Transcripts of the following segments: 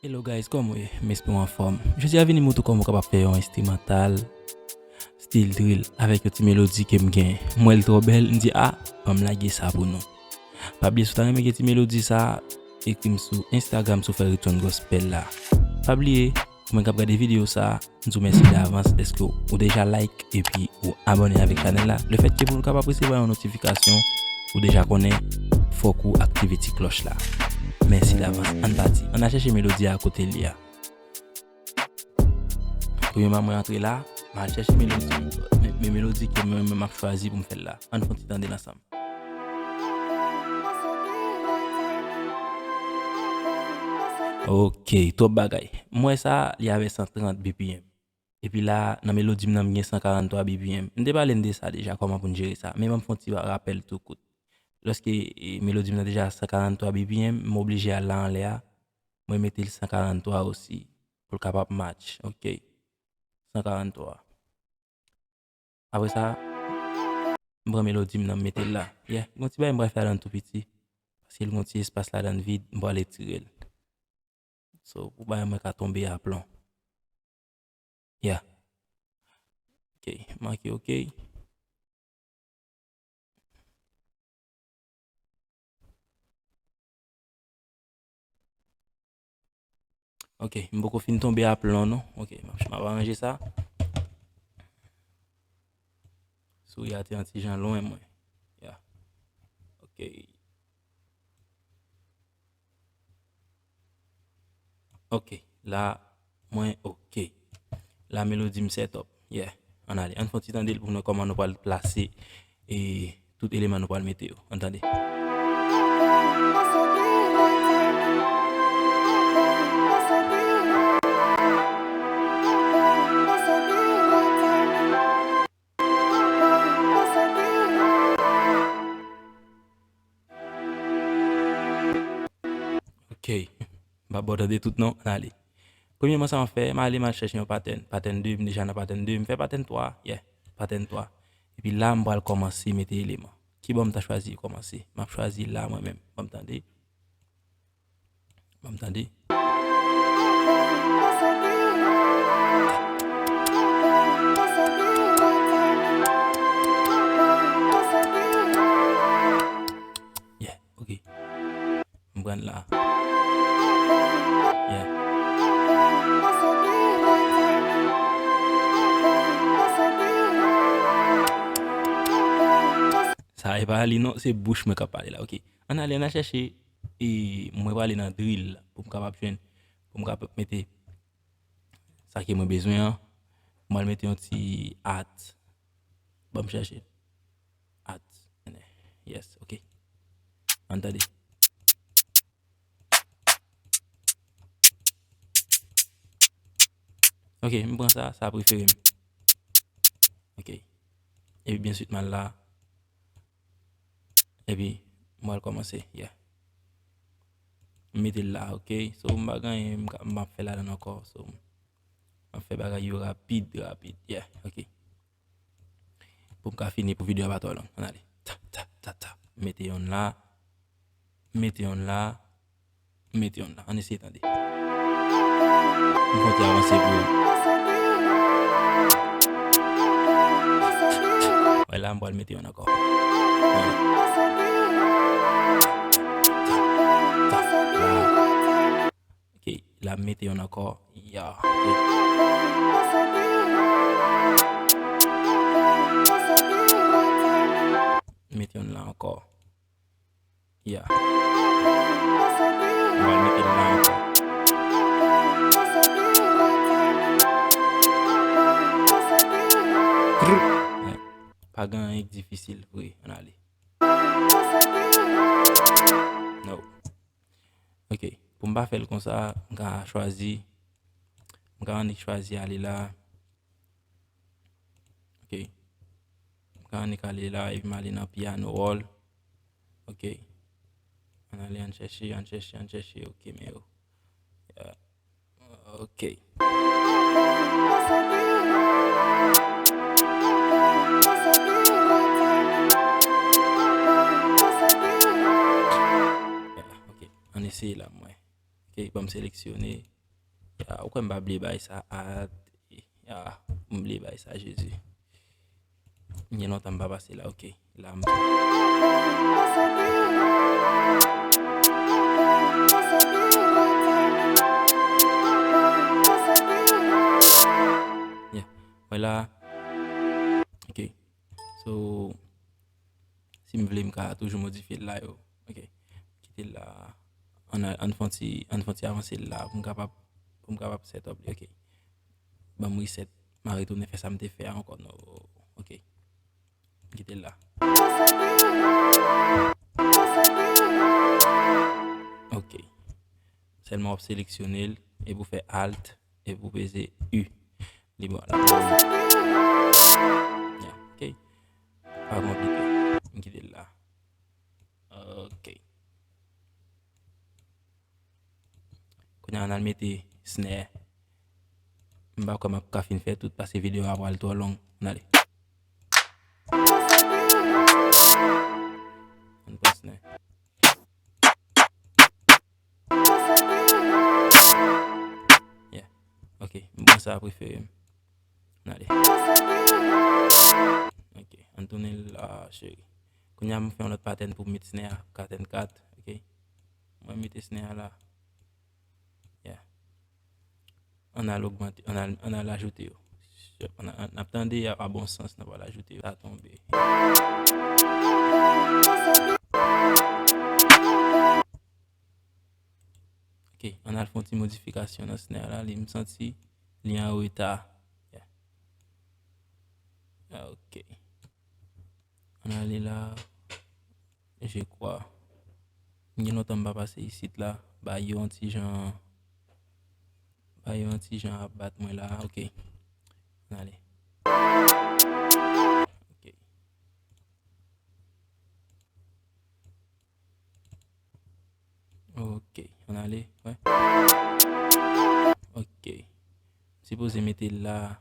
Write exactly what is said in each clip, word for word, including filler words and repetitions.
Hello guys, kòman w ye? M espere w anfòm. Jodi a vini montre w kòman w kapab fè yon enstrimantal stil drill avèk yon ti melodi ke m gen. M wè l twò bèl, m di, "Ah, ban m lage sa pou nou." Pa bliye, si w ta renmen gen ti melodi sa, ekri m sou Instagram si w fè Return Gospel la. Pa bliye, ou menm k ap gade videyo sa, m di w mèsi davans dèske ou deja like epi ou abòne avèk chanèl la. Lefètke pou nou kapab resevwa yon notifikasyon, ou deja konnen, fòk ou aktive ti klòch la. Mèsi davans. Ann pati. Ann al chèche melodi a kote l ye a. Premyèman, mwen antre la, m al chèche melodi, men, men melodi ke mwen menm m ap chwazi pou m fè l la. Ann fè yon ti tande l ansanm. Ok, twòp bagay. M wè sa, li avè san trant B P M. Epi la, nan melodi m nan, m gen san karant twa B P M. M te pale n de sa deja, kòman pou n jere sa. Men ban m fè yon ti rapèl tou kout. Lòske, e, melodi m nan deja san karant twa B P M, m oblije al la anlè a. Mwen mete l san karant twa osi, pou l kapab match. Ok. San karant twa. Apre sa, m pran melodi m nan, m mete l la. Yeah, gen yon ti bagay m pral fè ladan tou piti. Paske l gen yon ti espas ladan vid, m pral etire l. So, pou bagay mwen ka tonbe aplon. Yeah. Ok, make ok. Ok, m poko fin tonbe aplon non. Ok, m ap, m ap aranje sa. Souri a te yon ti jan lwen mwen. Yeah. Ok. Ok, la, mwen ok. La, melodi m set up. Yeah. Ann ale. Ann fè yon ti tande l pou nou kòman nou pral plase e tout eleman nou pral mete yo. Ann tande. Ok. M pa ba w tande tout non. Ann ale. Premyèman, sa m ap fè, m ale, m al chèche yon patèn. Patèn de, m deja nan patèn de, m fè patèn twa. Yeah. Patèn twa. Epi la, m pral kòmanse mete eleman. Kibò m ta chwazi kòmanse? M ap chwazi la, mwen menm. Ban m tande. Ban m tande. Yeah, ok. M pran la. Yeah. Sa e pa li non, se bouch mwen k ap pale la, ok. Ann ale, ann al chèche, e mwen prale nan drill pou m kapab jwenn, pou m kapab mete sa ke mwen bezwen an. Mwen al mete yon ti at. Ban m chèche. At. Yes, ok. Ann tande. Ok, m pran sa, sa prefere m. Ok. Epi byen swit m al la. Epi, m pral kòmanse, yeah. M mete l la, ok. So, m pa gen anyen m ka, m ap fè ladan l ankò. So, m ap fè bagay yo rapid, rapid, yeah, ok. Pou m ka fini, pou videyo a pa twò long. Ann ale. Ta, ta, ta, ta. M mete yonn la. M mete yonn la. M mete yonn la. Ann eseye tande. M fè yon ti avanse pou ou. Wè la, m pral mete yonn ankò. Ok, la, m mete yonn ankò. Ya, ok. Mete yonn la ankò. Yeah. Mwen mete l la ankò. Brr. Yeah. Pa gen anyen k difisil vre. Ann ale. No. Ok. Pou m pa fè l konsa, m ka chwazi. M ka annik chwazi ale la. Ok. M ka annik ale la, epi m ale nan piano roll. Ok. Ann ale, ann chèche, ann chèche, ann chèche. Ok, men yo. Yeah. Ok. Yeah, ok. Ann eseye la, mwen. Ok, ban m seleksyone. Ya, ou kwè m pa bliye bay sa, a, ya, m bliye bay sa, Jezi. M gen lontan m pa pase la, ok. La m Yeah. Mwen la. Ok. So, si m vle, m ka toujou modifye l la, yo. Ok. Kite l la. Ann, ann fè yon ti, ann fè yon ti avanse l la pou m kapab, pou m kapab set up li, ok. Ban m reset, m a retounen fè sa m te fè a ankò, non. Ok. M kite l la. Ok. Sèlman w ap seleksyone l, epi w fè Alt, epi w peze U. Li bon la. Yeah, ok. Pa konplike. M kite l la. Ok. Kounye a, ann al mete snare. M pa kwè m ap ka fin fè tout, paske videyo a pral twò long. Ann ale. Ann pran snare. Yeah. Ok, m pran sa prefere m. Ann ale. Ok, ann tounen l la, cheri. Kounye a, m fè yon lòt pattern pou m met snare a, pattern kat, ok. Mwen mete snare a la. Yeah. Ann al ogmante, ann al, ann al ajoute yo. Ann al, n ap tande a, a bon sans, n ap al ajoute yo. Sa tonbe. Ok, ann al fè yon ti modifikasyon nan snare la, li, m santi li an reta. Yeah. Ok. Ann ale la. Je crois. M gen lontan m pa pase isit la. Ba yo yon ti jan. Ba yo yon ti jan ap bat mwen la. Ok. Ann ale. Ok. Ok, ann ale, wè. Ok. M sipoze mete l la.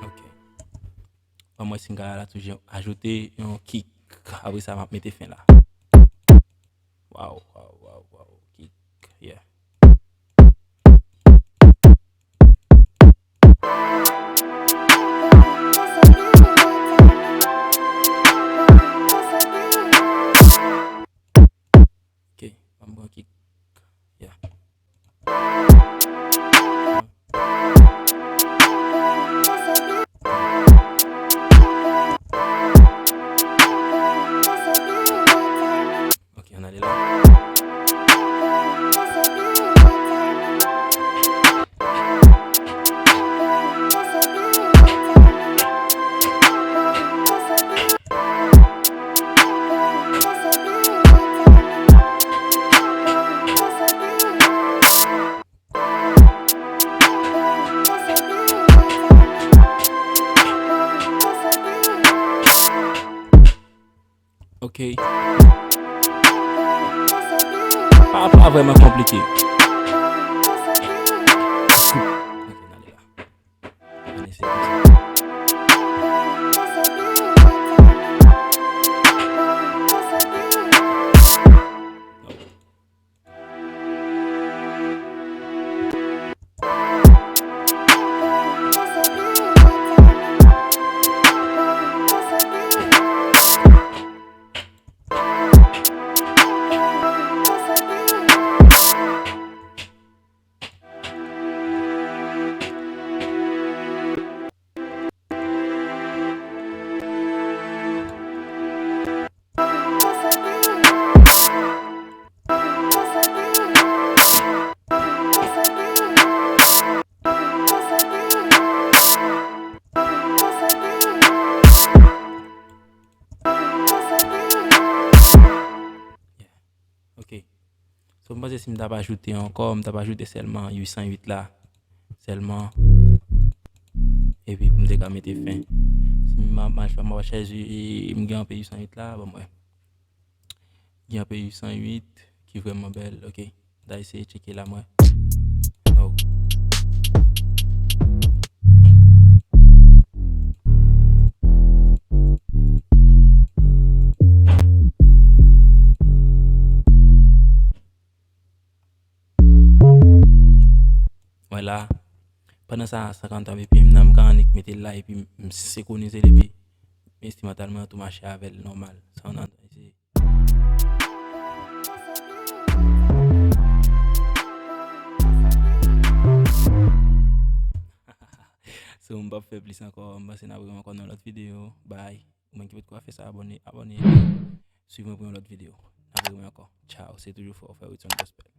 Ok. Ban m wè si m ka la toujou ajoute yon kick. Apre sa, m ap mete fen la. Waw, waw, waw, waw. Kick, yeah. Ok, ban m pran kick. Yeah. Ok, ann ale la. Ok. Pa, pa vrèman konplike. Ok, n ale la. Ann eseye konsa. M panse si m t ap ajoute ankò, m t ap ajoute sèlman uit san uit la. Sèlman. Epi pou m te ka mete fen. Si m ap, m ap, m ap chèche, m gen anpe uit san uit la, ban m wè. Gen anpe uit san uit ki vrèman bèl. Ok. M ta eseye tcheke la, mwen. No. Mwen la, pandan sa, sa kontan, epi m nan, m ka annik mete l la, epi m senkwonize l, epi enstrimantal mwen tou mache avè l nòmal. Sa w nan, se So, m p ap fè plis ankò. M panse n ap rewè ankò nan lòt videyo. Bye. Ou menm ki potko fè sa, abòne, abòne. Swiv mwen pou yon lòt videyo. N ap rewè ankò. Ciao. Se toujou frè, frè Wilson Gospel.